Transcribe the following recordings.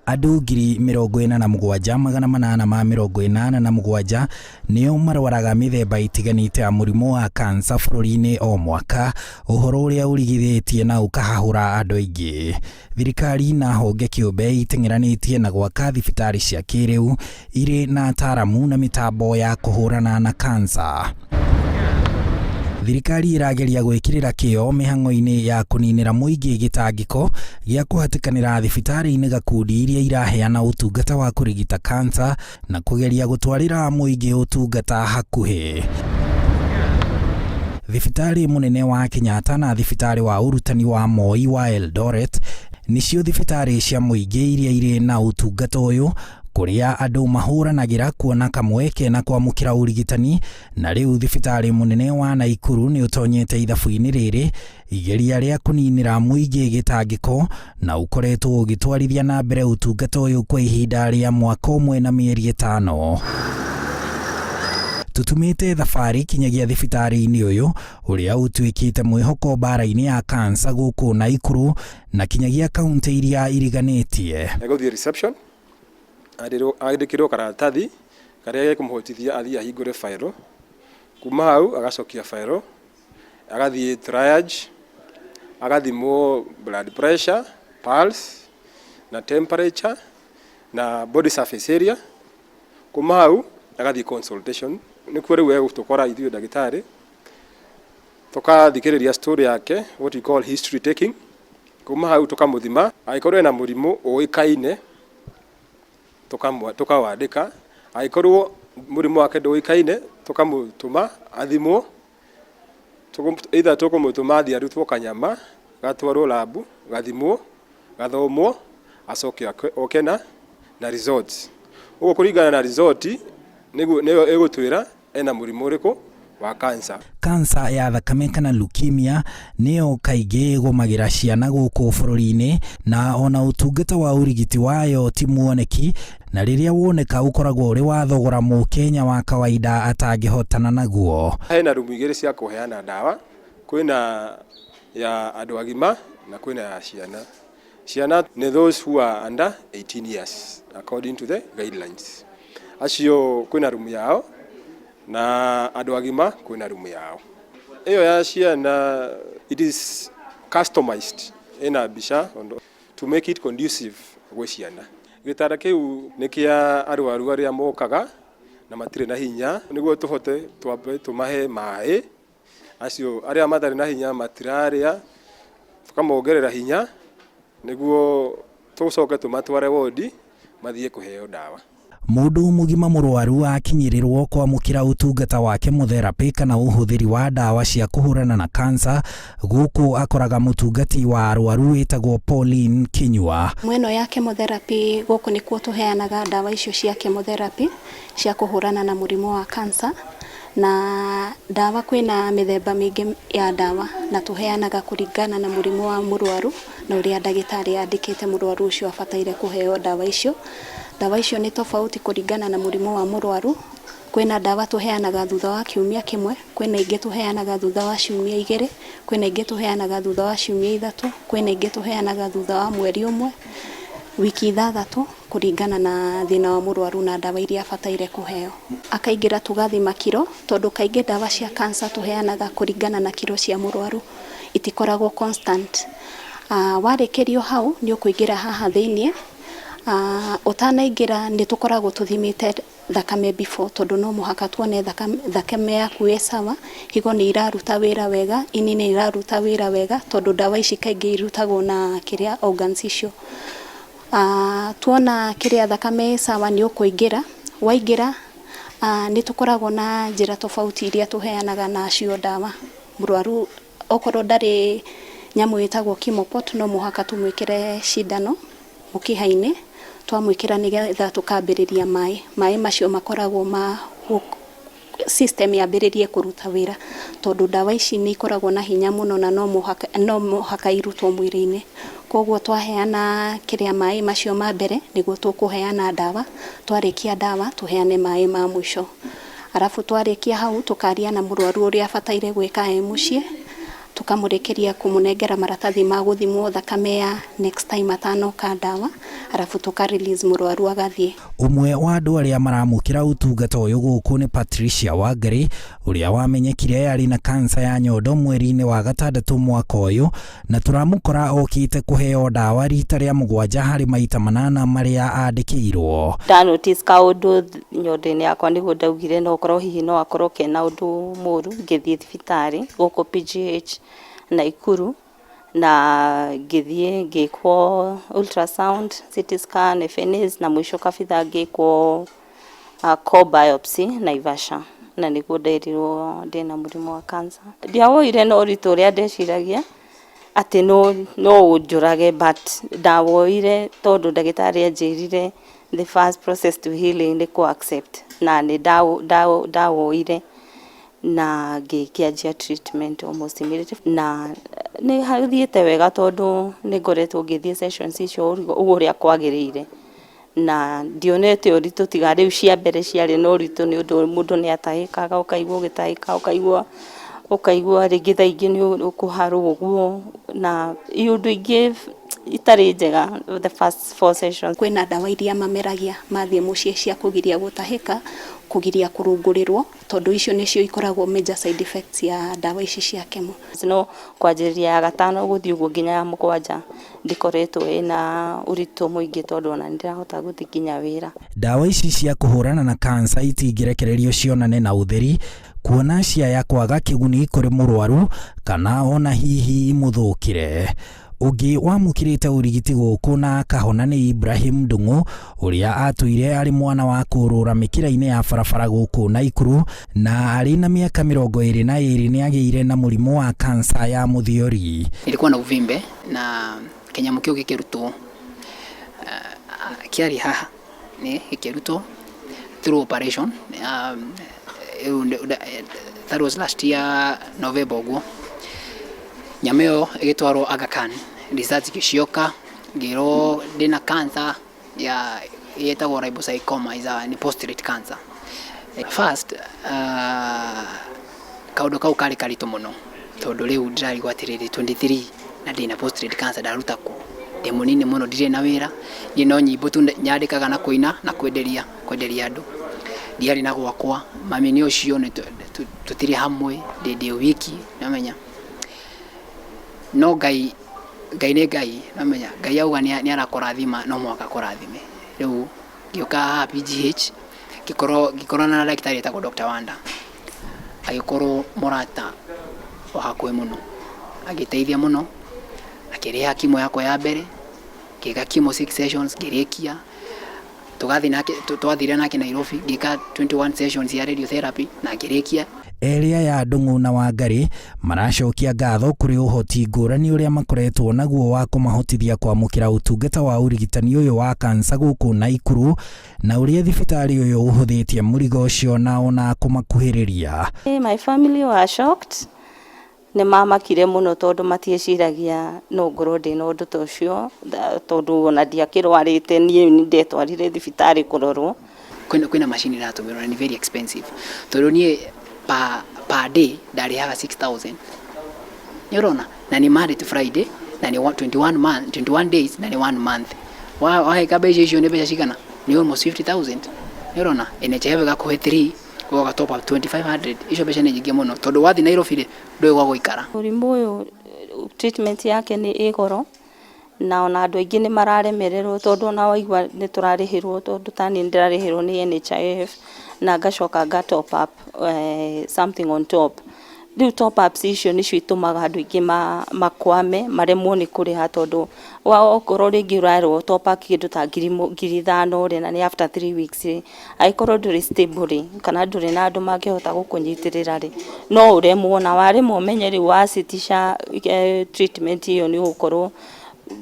Andũ 47,887 nĩo marwaraga mĩthemba ĩtiganĩte ya mũrimũ wa kansa bũrũri-inĩ o mwaka, ũhoro ũrĩa ũrigithĩtie na ũkahahũra andũ aingĩ. Thirikari na honge kĩũmbe iteng'eranĩtie na gwaka thibitarĩ cia kĩrĩu irĩ na ataaramu na mĩtambo ya kũhũrana na kansa. Thirikari ĩrageria gwĩkĩrĩra kĩo mĩhang'o-inĩ ya kũninĩra mũingĩ gĩtangĩko gĩa kũhatĩkanĩra thibitarĩ-inĩ gakundi iria iraheana ũtungata wa kũrigita kansa na kũgeria gũtwarĩra mũingĩ ũtungata hakuhĩ. Thibitarĩ mũnene wa Kenyatta na thibitarĩ wa ũrutani wa Moi wa Eldoret nĩcio thibitarĩ cia mũingĩ iria irĩ na ũtungata ũyũ, kũrĩa andũ mahũranagĩra kuona kamweke na kwamũkĩra ũrigitani. Na rĩu thibitarĩ mũnene wa Naikuru nĩ ũtonyete ithabu-inĩ rĩrĩ igeria rĩa kũninĩra mũingĩ gĩtangĩko, na ũkoretwo ũgĩtwarithia na mbere ũtungata ũyũ kwa ihinda rĩa mwaka ũmwe na mĩeri 5. Tũtumĩte thabarĩ kinyagia thibitarĩ-inĩ ũyũ ũrĩa ũtuĩkĩte mwĩhoko mbara-inĩ ya kansa gũkũ Naikuru na kinyagia kaunti iria iriganĩtie. Egũthiĩ reception, andĩkĩrwo karatathi karĩa gekũmũhotithia athiĩ ahingũre file. Kuma hau agacokia file, agathiĩ triage, agathimwo blood pressure, pulse na temperature na body surface area. Kuma hau agathiĩ consultation, nĩkuo rĩu egũtũkora ithuĩ ndagĩtarĩ, tũkathikĩrĩria story yake, what we call history taking. Kuma hau tũkamũthima, angĩkorwo ena mũrimũ ũĩkaine tũkawandĩka, angĩkorwo mũrimũ wake ndũĩkaine tũkamũtũma athimwo, either tũkũmũtũma athiĩ arutwo kanyama gatwarwo lab, gathimwo, gathomwo, acoke oke na results. Ũguo kũringana na result nĩguo nĩyo ĩgũtwĩra ena mũrimũ ũrĩkũ wa cancer. Kansa ya thakame kana leukemia nĩyo kaingĩ ĩgũmagĩra ciana gũkũ bũrũri-inĩ, na ona ũtungata wa ũrigiti wayo ti muoneki, na rĩrĩa woneka ũkoragwo ũrĩ wa thogora mũkenya wa kawaida atangĩhotana naguo. Hena rumu igĩrĩ cia kũheana ndawa, kwĩna ya andũ agima na kwĩna ya ciana. Ciana nĩ those who are under 18 years according to the guidelines. Acio kwĩna rumu yao, na andũ agima kwĩna rumu yao. Ĩyo ya ciana, it is customized, ĩna mbica to make it conducive gwĩ ciana. Gĩtanda kĩu nĩ kĩa arwaru arĩa mokaga na matirĩ na hinya, nĩguo tũhote twambe tũmahe maĩ. Acio arĩa matarĩ na hinya matirarĩa, tũkamongerera hinya nĩguo tũcoke tũmatware wodi mathiĩ kũheo ndawa. Mũndũ mũgima mũrwaru akinyĩrĩrwo kwamũkĩra ũtungata wa chemotherapy kana ũhũthĩri wa ndawa cia kũhũrana na kansa, gũkũ akoraga mũtungati wa arwaru wĩtagwo Pauline Kinyua. Mweno ya chemotherapy, gũkũ nĩkuo tũheanaga ndawa icio cia chemotherapy cia kũhũrana na mũrimũ wa cancer. Na ndawa, kwĩna mĩthemba mĩingĩ ya ndawa, na tũheanaga kũringana na mũrimũ wa mũrwaru na ũrĩa ndagĩtarĩ andĩkĩte mũrwaru ũcio abataire kũheo ndawa icio. Ndawa icio nĩ tofauti kũringana na mũrimũ wa mũrwaru. Kwĩna ndawa tũheanaga thutha wa kiumia kĩmwe, kwĩna ingĩ tũheanaga thutha wa ciumia 2, kwĩna ingĩ tũheanaga thutha wa ciumia 3, kwĩna ingĩ tũheanaga thutha wa mweri ũmwe, wiki 6, kũringana na thĩna wa mũrwaru na ndawa iria abataire kũheo. Akaingĩra tũgathima kiro, tondũ kaingĩ ndawa cia cancer tũheanaga kũringana na kiro cia mũrwaru, itikoragwo constant. Warĩkĩrio hau nĩ ũkũingĩra haha thĩiniĩ. Ũtanaingĩra nĩ tũkoragwo tũthimĩte thakame before, tondũ no mũhaka tuone thakame yaku ĩ sawa, higo nĩ iraruta wĩra wega, ini nĩ iraruta wĩra wega, tondũ ndawa ici kaingĩ irutagwo na kĩrĩa organs icio. Tuona kĩrĩa thakame ĩ sawa, nĩ ũkũingĩra. Waingĩra, nĩ tũkoragwo na njĩra tofauti iria tũheanaga nacio ndawa. Mũrwaru okorwo ndarĩ nyamũ ĩtagwo chemoport, no mũhaka tũmwĩkĩre cindano mũkiha-inĩ. Twamwĩkĩra nĩgetha tũkambĩrĩria maĩ. Maĩ macio makoragwo ma system yambĩrĩrie kũruta wĩra, tondũ ndawa ici nĩ ikoragwo na hinya mũno na no mũhaka irutwo mwĩrĩ-inĩ. Koguo twaheana kĩrĩa maĩ macio ma mbere, nĩguo tũkũheana ndawa. Twarĩkia ndawa, tũheane maĩ ma mũico. Arabu twarĩkia hau, tũkaria na mũrwaru ũrĩa abataire gwĩka e mũciĩ, tũkamũrĩkĩria kũmũnengera maratathi ma gũthimwo thakame ya next time atanoka ndawa. Arabu tũka release mũrwaru agathiĩ. Ũmwe wa andũ arĩa maramũkĩra ũtungata ũyũ gũkũ nĩ Patricia Wangari, ũrĩa wamenyekire arĩ na kansa ya nyondo mweri-inĩ wa gatandatũ mwaka ũyũ, na tũramũkora okĩte kũheo ndawa rita rĩa 7 harĩ maita 8 marĩa andĩkĩirwo. Nda notice kaũndũ nyondo-inĩ yakwa nĩguo ndaugire no ũkorwo hihi no akorwo kena ũndũ mũru, ngĩthiĩ thibitarĩ gũkũ PGH Naikuru, na ngĩthiĩ ngĩkwo ultrasound, CT scan, FNAs, na mũico kabitha ngĩkwo core biopsy Naivasha, na nĩguo nderirwo ndĩna mũrimũ wa cancer. Ndiawoire na ũritũ ũrĩa ndeciragia atĩ no ũnjũrage, but ndawoire tondũ ndagĩtarĩ anjĩrire the first process to healing nĩ kũ accept, na nĩ ndawoire na ngĩkĩanjia treatment almost immediately, na nĩ hathiĩte wega tondũ nĩ ngoretwo ngĩthiĩ sessions icio ũguo ũrĩa kwagĩrĩire, na ndionete ũritũ tiga rĩu cia mbere ciarĩ na ũritũ nĩ ũndũ mũndũ nĩ atahĩkaga, ũkaigua ũgĩtahĩka, ũkaigua rĩngĩ thaa ingĩ nĩ ũkũharwo ũguo, na iũndũ ingĩ itarĩ njega the first 4 sessions. Kwĩna ndawa iria mameragia mathiĩ mũciĩ cia kũgiria gũtahĩka, kũgiria kũrũngũrĩrwo, tondũ icio nĩcio ikoragwo major side effects ya ndawa ici cia chemo. No kwanjĩrĩria ya 5 gũthiĩ ũguo nginya ya 7 ndikoretwo ĩna ũritũ mũingĩ tondũ ona nĩndĩrahota gũthiĩ nginya wĩra. Ndawa ici cia kũhũrana na kansa itingĩrekererio cionane na ũtheri, kuona ciaya kwaga kĩguni kũrĩ mũrwaru kana ona hihi imũthũkĩre. Ũngĩ wamũkĩrĩte ũrigiti gũkũ na akahona nĩ Ibrahim Ndung'u, ũrĩa atũire arĩ mwana wa kũrũra mĩkĩra-inĩ ya barabara gũkũ Naikuru, na arĩ na mĩaka 22 nĩ agĩire na mũrimũ wa kansa ya mũthiori. Nilikuwa na uvimbe na kĩnyamũ kĩu gĩkĩrutwo, kĩarĩ haha nĩ gĩkĩrutwo through operation. That was last year November ũguo. Nyama ĩyo ĩgĩtwarwo Aga Khan, results igĩcioka ngĩrwo ndĩna cancer ya ĩtagwo liposarcoma, is a ni prostate cancer. First, kaũndũ kau karĩ karitũ mũno tondũ rĩu ndĩrarigwo atĩrĩrĩ, 23 na ndĩna prostate cancer, ndaruta kũ? Ndĩ mũnini mũno, ndirĩ na wĩra, niĩ no nyĩmbo tu nyandĩkaga na kũina na kwenderia andũ. Ndiarĩ na gwakwa, mami nĩ ũcio tũtirĩ hamwe, ndĩ wiki, nĩwamenya. No Ngai nĩ Ngai, nĩwamenya. Ngai auga nĩ arakũrathima, no mũhaka akũrathime. Rĩu ngĩũka haha PGH, ngĩkorwo na ndagĩtarĩ etagwo Dr. Wanda, agĩkorwo mũrata wa hakuhĩ mũno, agĩteithia mũno, akĩrĩha chemo yakwa ya mbere, ngĩka chemo 6 sessions ngĩrĩkia. Tũgathiĩ nake, twathire nake Nairobi, ngĩka 21 sessions ya radiotherapy na ngĩrĩkia. Erĩ aya Ndung'u na Wangari maracokia ngatho kũrĩ ũhoti ngũrani ũrĩa makoretwo naguo wa kũmahotithia kwamũkĩra ũtungata wa ũrigitani ũyũ wa kansa gũkũ Naikuru, na ũrĩa thibitarĩ ũyũ ũhũthĩtie mũrigo ũcio na ona kũmakuhĩrĩria. My family were shocked, nĩ mamakire mũno tondũ matieciragia no ngorwo ndĩna ũndũ ta ũcio, tondũ ona ndiakĩrwarĩte, niĩ nĩ ndetwarire thibitarĩ kũrorwo. Kwĩna machine iratũmĩrwo na nĩ very expensive, tondũ niĩ per day ndarĩhaga 6000, nĩ ũrona, na nĩ Monday to Friday, na nĩ 21 month, 21 days, na nĩ 1 month. Waheka mbeca icio nĩ mbeca cigana? Nĩ almost 50,000, nĩ ũrona. NHIF ĩgakũhe 3, ũgoka top up 2500. Icio mbeca nĩ nyingĩ mũno tondũ wathiĩ Nairobi rĩ, ndũĩ gwa gũikara. Mũrimũ ũyũ treatment yake nĩ ĩ goro, na ona andũ aingĩ nĩ mararemererwo tondũ ona waigua nĩ tũrarĩhĩrwo, tondũ ta niĩ nĩ ndĩrarĩhĩrwo nĩ NHIF na ngacoka nga top up something on top. Rĩu top ups icio nĩcio itũmaga andũ aingĩ makwame, maremwo nĩ kũrĩha, tondũ okorwo rĩngĩ ũrerwo top up kĩndũ ta 5,000 rĩ, na nĩ after 3 weeks rĩ, angĩkorwo ndũrĩ stable rĩ, kana ndũrĩ na andũ mangĩhota gũkũnyitĩrĩra rĩ, no ũremwo, na waremwo ũmenye rĩu wacitisha treatment ĩyo nĩ ũgũkorwo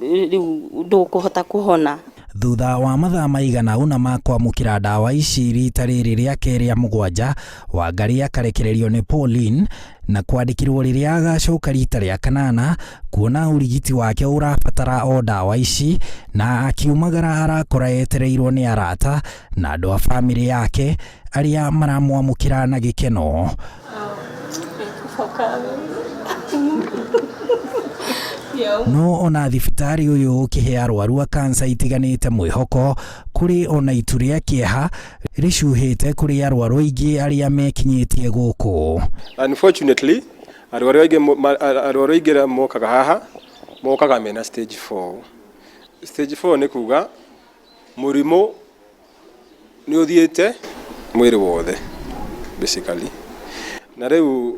rĩu ndũkũhota kũhona. Thutha wa mathaa maigana ũna ma kwamũkĩra ndawa ici rita rĩrĩ rĩake rĩa 7, Wangari akarekererio nĩ Pauline na kwandĩkĩrwo rĩrĩa agacoka rita rĩa 8, kuona ũrigiti wake ũrabatara o ndawa ici, na akiumagara arakora etereirwo nĩ arata na andũ a bamĩrĩ yake arĩa maramwamũkĩra na gĩkeno. Thank you for coming. No ona thibitarĩ ũyũ ũkĩhe arwaru a kansa itiganĩte mwĩhoko, kũrĩ ona itu rĩa kĩeha rĩcuhĩte kũrĩ arwaru aingĩ arĩa mekinyĩtie gũkũ. Unfortunately, arwaru aingĩ arĩa mokaga haha mokaga mena stage 4. Stage 4 nĩ kuga mũrimũ nĩ ũthiĩte mwĩrĩ wothe basically, na rĩu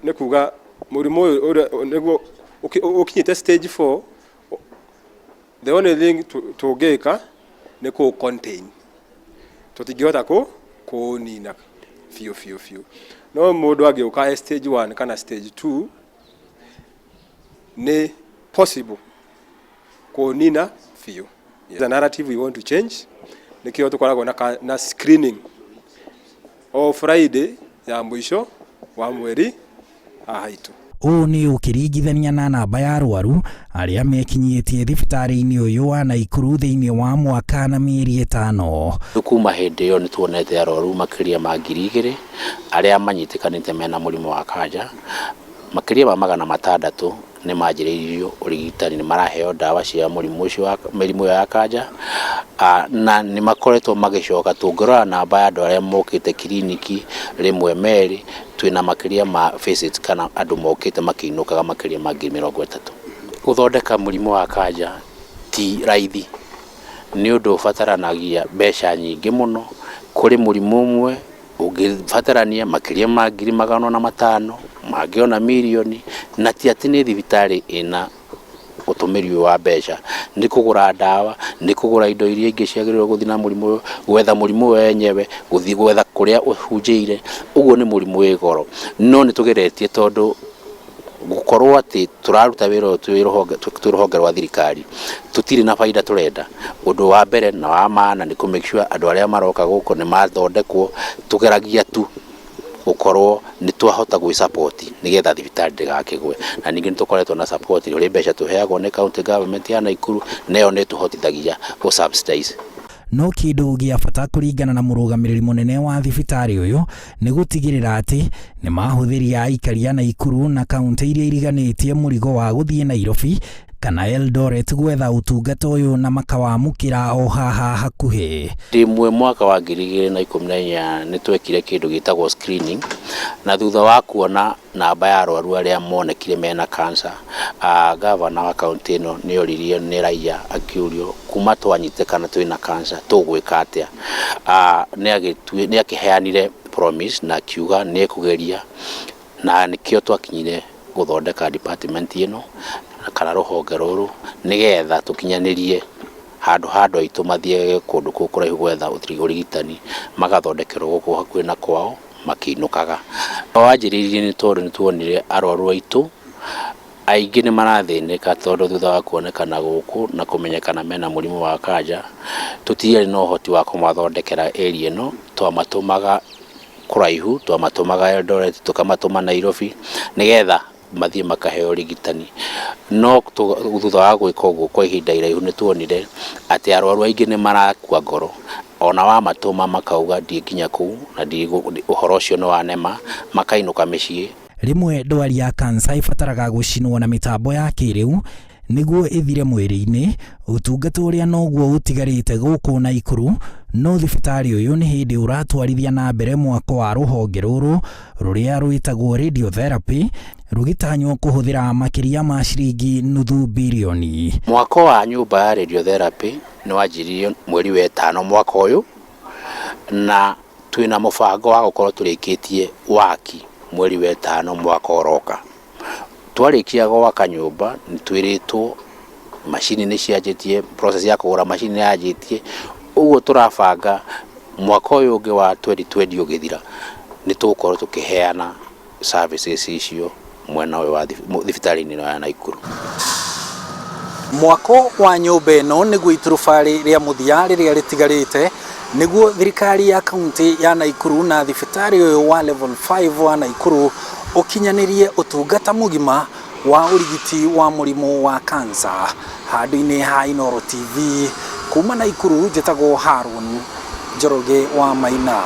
nĩ kuga mũrimũ ũyũ nĩguo ũkinyĩte stage 4, the only thing tũngĩka nĩ kũ contain, tũtingĩhota kũũnina biũ biũ biũ. No mũndũ angĩũka e stage 1 kana stage 2, nĩ possible kũũnina biũ. The narrative we want to change, nĩkĩo tũkoragwo na screening o Friday ya mũico wa mweri haha itũ. Ũũ nĩ ũkĩringithania na namba ya arwaru arĩa mekinyĩtie thibitarĩ-inĩ ũyũ wa Naikuru thĩinĩ wa mwaka na mĩeri 5. Kuma hĩndĩ ĩyo nĩ tuonete arwaru makĩria ma 2000 arĩa manyitĩkanĩte mena mũrimũ wa kanja, makĩria ma 600 nĩ manjĩrĩirio ũrigitani, nĩ maraheo ndawa cia mũrimũ ũcio wa mĩrimũ ĩyo ya kanja, na nĩ makoretwo magĩcoka. Tũngĩrora namba ya andũ arĩa mokĩte kiriniki rĩmwe merĩ, twĩna makĩria ma visits kana andũ mokĩte makĩinũkaga makĩria ma 30,000. Gũthondeka mũrimũ wa kanja ti raithi, nĩ ũndũ ũbataranagia mbeca nyingĩ mũno. Kũrĩ mũrimũ ũmwe ũngĩbatarania makĩria ma 500,000, mangĩ ona mirioni, na ti atĩ nĩ thibitarĩ ĩna ũtũmĩri ũyũ wa mbeca, nĩ kũgũra ndawa, nĩ kũgũra indo iria ingĩ ciagĩrĩirwo gũthiĩ na mũrimũ ũyũ, gwetha mũrimũ wenyewe, gũthiĩ gwetha kũrĩa ũhunjĩire, ũguo nĩ mũrimũ wĩ goro. No nĩ tũgeretie, tondũ gũkorwo atĩ tũraruta wĩra ũyũ twĩ rũhonge rwa thirikari, tũtirĩ na baida tũrenda. Ũndũ wa mbere na wa maana nĩ kũ make sure andũ arĩa maroka gũkũ nĩ mathondekwo. Tũgeragia tu gũkorwo nĩ twahota gwĩ support nĩgetha thibitarĩ ndĩgakĩgwe, na ningĩ nĩ tũkoretwo na support ũrĩ mbeca tũheagwo nĩ county government ya Naikuru, nayo nĩ ĩtũhotithagia gũ subsidize. No kĩndũ gĩa bata kũringana na mũrũgamĩrĩri mũnene wa thibitarĩ ũyũ nĩ gũtigĩrĩra atĩ nĩ mahũthĩria aikari a Naikuru na kaunti iria iriganĩtie mũrigo wa gũthiĩ Nairobi kana Eldoret gwetha ũtungata ũyũ na makawamũkĩra o haha hakuhĩ. Rĩmwe mwaka wa 2018 nĩ twekire kĩndũ gĩtagwo screening, na thutha wa kuona namba ya arwaru arĩa monekire mena cancer, gavana wa kaunti ĩno nĩ oririo nĩ raia, akĩũrio kuma twanyitĩkana twĩna cancer tũgwĩka atĩa. Nĩ akĩheanire promise na akiuga nĩ ekũgeria, na nĩkĩo twakinyire gũthondeka department ĩno kana rũhonge rũrũ, nĩgetha tũkinyanĩrie handũ ha andũ aitũ mathiage kũndũ kũu kũraihu gwetha ũrigitani, magathondekerwo gũkũ hakuhĩ na kwao makĩinũkaga. Wanjĩrĩirie nĩ tondũ nĩ tuonire arwaru aitũ aingĩ nĩ marathĩnĩka, tondũ thutha wa kuonekana gũkũ na kũmenyekana mena mũrimũ wa kanja, tũtiarĩ na ũhoti wa kũmathondekera area ĩno, twamatũmaga kũraihu, twamatũmaga Eldoret, tũkamatũma Nairobi nĩgetha mathiĩ makaheo ũrigitani. No thutha wa gwĩka ũguo kwa ihinda iraihu, nĩ tuonire atĩ arwaru aingĩ nĩ marakua ngoro, ona wamatũma makauga ndinginya kũu na ũhoro ũcio nĩ wanema, makainũka mĩciĩ. Rĩmwe ndwari ya kansa ĩbataraga gũcinwo na mĩtambo ya kĩrĩu nĩguo ĩthire mwĩrĩ-inĩ, ũtungata ũrĩa noguo ũtigarĩte gũkũ Naikuru. No thibitarĩ ũyũ nĩ hĩndĩ ũratwarithia na mbere mwako wa rũhonge rũrũ rũrĩa rwĩtagwo radiotherapy, rũgĩtanywo kũhũthĩra makĩria ma ciringi 0.5 birioni. Mwako wa nyũmba ya radiotherapy nĩ wanjĩrĩirio mweri wa ĩtano mwaka ũyũ, na twĩna mũbango wa gũkorwo tũrĩkĩtie waki mweri wa ĩtano mwaka ũroka. Twarĩkia gwaka nyũmba, nĩ twĩrĩtwo macini nĩ cianjĩtie, process ya kũgũra macini nĩ yanjĩtie, ũguo tũrabanga mwaka ũyũ ũngĩ wa 2020 ũgĩthira nĩ tũgũkorwo tũkĩheana services icio mwena ũyũ wa thibitarĩ-inĩ ĩno ya Naikuru. Mwako wa nyũmba ĩno nĩguo iturubarĩ rĩa mũthia rĩrĩa rĩtigarĩte nĩguo thirikari ya kaunti ya Naikuru na thibitarĩ ũyũ wa level 5 wa Naikuru ũkinyanĩrie ũtungata mũgima wa ũrigiti wa mũrimũ wa kansa. Handũ-inĩ ha Inooro TV kuma Naikuru, njĩtagwo Harun Njoroge wa Maina.